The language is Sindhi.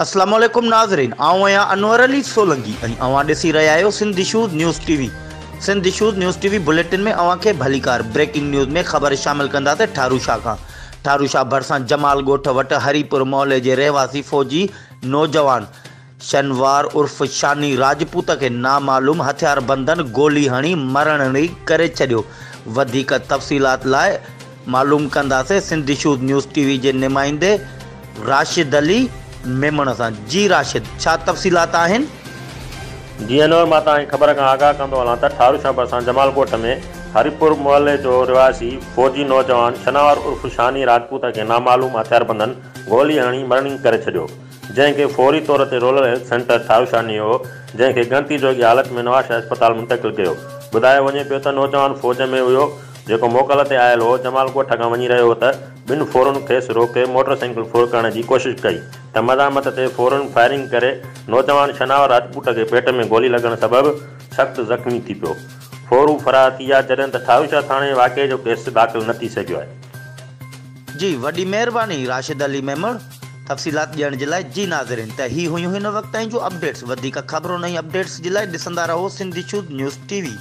اسلام عليڪم ناظرين آئون آهيان انور علي سولنگي ۽ اوهان ڏسي رهيا آهيو Sindh issues news T V Sindh issues news T V bulletin ۾ اوهان کي ڀليڪار بريڪنگ نيوز ۾ خبر شامل ڪنداسين ٺارو شاهه کان ٺارو شاهه ڀرسان جمال ڳوٺ وٽ هريپور محلي جي رهواسي فوجي نوجوان شنوار عرف شاني راجپوت کي نامعلوم هٿياربندن گولي هڻي مرڻينگ ڪري ڇڏيو وڌيڪ تفصيلات لاء معلوم ڪنداسين Sindh issues news T V جي نمائندي راشد علي ميمڻ سان جي راشد ڇا تفصيلات آهن؟ جي انور مان توهان کي خبر کان آگاهه ڪندو هلان ته ٺارو شاهه ڀرسان جمال ڳوٺ ۾ هريپور محلي جو رهواسي فوجي نوجوان شناور عرف شاني راجپوت کي نامعلوم هٿياربندن گولي هڻي مرڻينگ ڪري ڇڏيو جنهن کي فوري طور تي rural health centre Tharo Shah نيو جنهن کي ڳڻتي جوڳي حالت ۾ نوابشاهه اسپتال منتقل ڪيو ٻڌايو وڃي پيو ته نوجوان فوج ۾ هيو جيڪو موڪل تي آيل هو، جمال ڳوٺ کان وڃي رهيو هو ته ٻن ڦورن کيس روڪي موٽر سائيڪل ڦر ڪرڻ جي ڪوشش ڪئي ته مزاحمت تي ڦورن فائرنگ ڪري نوجوان شناور راجپوت کي پيٽ ۾ گولي لڳڻ سبب سخت زخمي ٿي پيو. ڦورو فرار ٿي ويا جڏهن ته ٺاروشاه ٿاڻي واقعي جو ڪيس داخل نه ٿي سگهيو آهي. جي وڏي مهرباني راشد علي ميمڻ تفصيلات ڏيڻ جي لاء جي ناظرين ته هي هيون هن وقت تائين جون اپڊيٽس وڌيڪ خبرن ۽ اپڊيٽس جي لاء ڏسندا رهو Sindh issues news T V.